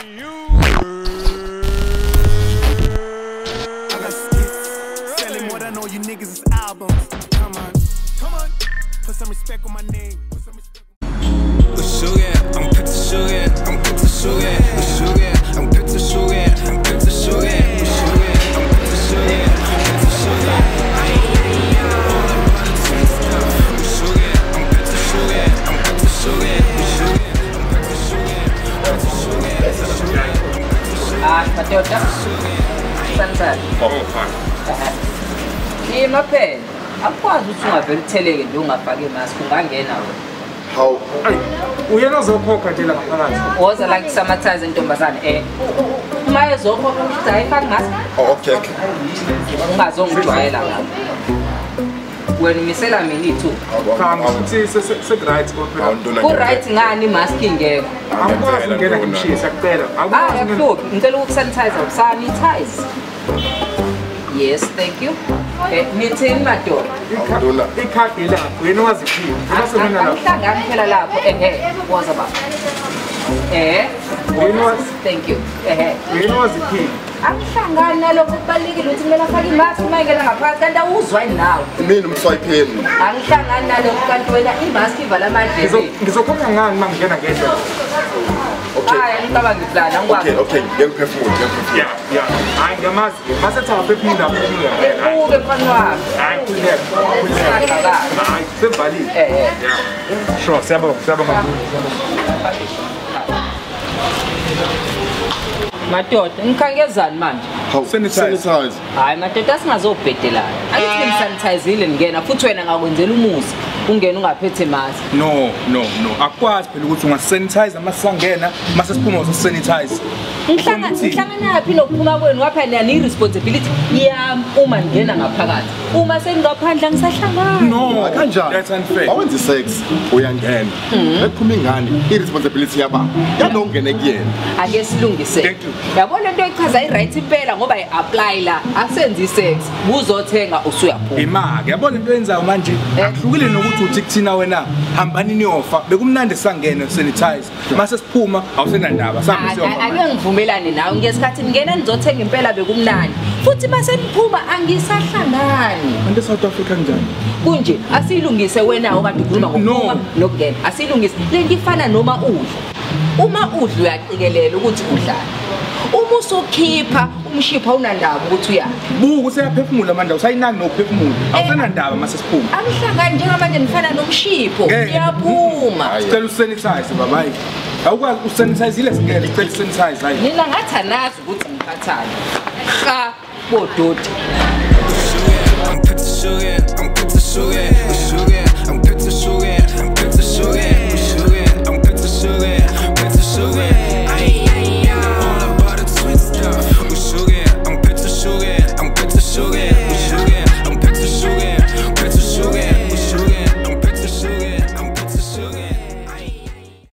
I got skits, selling more than all you niggas is albums. Come on, come on, put some respect on my name. Put some respect. Madoda. Sanibona. Oh, fine. Ima phela. Akwazi ukuthi ungavele utheleke nje ungafaki imask ungangena wena. Hawu. Uyena ozokhokha nje la ngaphakathi. Woza la kusamathaze intombazane uma ezokhokha ukuthi ayifaki mask. Oh, okay. Ungazongijwayela lapho. Wena umisela mina ithuba. Cha, ngisho ukuthi se-right kodwa. Ku-right ngani imask ingekho? Angikwazi ukungena ngimshisa kuphela. Angikwazi. Akuhluphi. Ngicela ukusanitize, sanitize. Yes, thank you. Nithini madoda? Ikhadi lakho yena waziphila. Angihlangani phela lapho. Woza baba. Thank you. Yena waziphila. Angihlangani nalokho, kubalulekile ukuthi kumele afake imask uma engena ngaphakathi kanti awuzwa yini nawe? Mina umswayipheni. Angihlangani nalokho kanti wena imask ivala amadlebe. Ngizokhokha ngani uma ngingena ngedwa? Okay. Hayi, ngicabanga iplani, angikwazi. Okay, ngiyaphefumula. Yeah. Hayi, ngiyamazi. Mase aphefumula. Ubuke mfana wami. Hayi, khululeka. Hayi, sevalile. Yeah. Sure, siyabonga kakhulu. Madoda, ngikhangezani manje? Sanitize. Hayi madoda, singazobhedelana. Angithi ngisanitizile ngena futhi wena ngakwenzela umusa. Ungena ungaphethe mask. No. Akwazi phela ukuthi ungasanitize masangena mase siphuma uzosanitize. Ngihlangana phi nokuphuma kwenu ngapha ni responsibility yami uma ngena ngaphakathi. Uma sengingaphandle angisahlangani. No, kanjani? That's unfair. Awenza sex uyangena. Ekuphuma ingane i responsibility yaba. Yalo ungene kuyena. Ake silungise. Thank you. Yabona into echaza i right impela ngoba i apply la. Asenze sex. Uzothenga usuyaphuma. Imake, yabona into enzayo manje. Akuhlukile nokuthi uthi kuthina wena hambani niyofa. Bekumnandi sangena sanitize. Mase siphuma awusenandaba. Sambe siyofa. Ake ngivumelane nawe ngesikhathi ngena nizothenga impela bekumnandi. Futhi mase niphuma angisahlangani. Kanti South Africa kanjani? Kunje asilungise wena okade ukhuluma ngokuphuma nokungena. Asilungise. Lento ifana noma udla. Uma udla uyaqikelela ukuthi udlani. Uma usukhipha umshipha unandaba ukuthi uyaphi. Buka useyaphefumula manje awusayinaki nokuphefumula. Awusenandaba mase siphuma. Angihlangani njengamanje nifana nomshipho. Ngiyaphuma. Sicela usanitize baba hayi. Awukwazi usanitizile singene sicela usanitize hayi. Mina ngathi anazi ukuthi ngiphathani. Ha bodoti.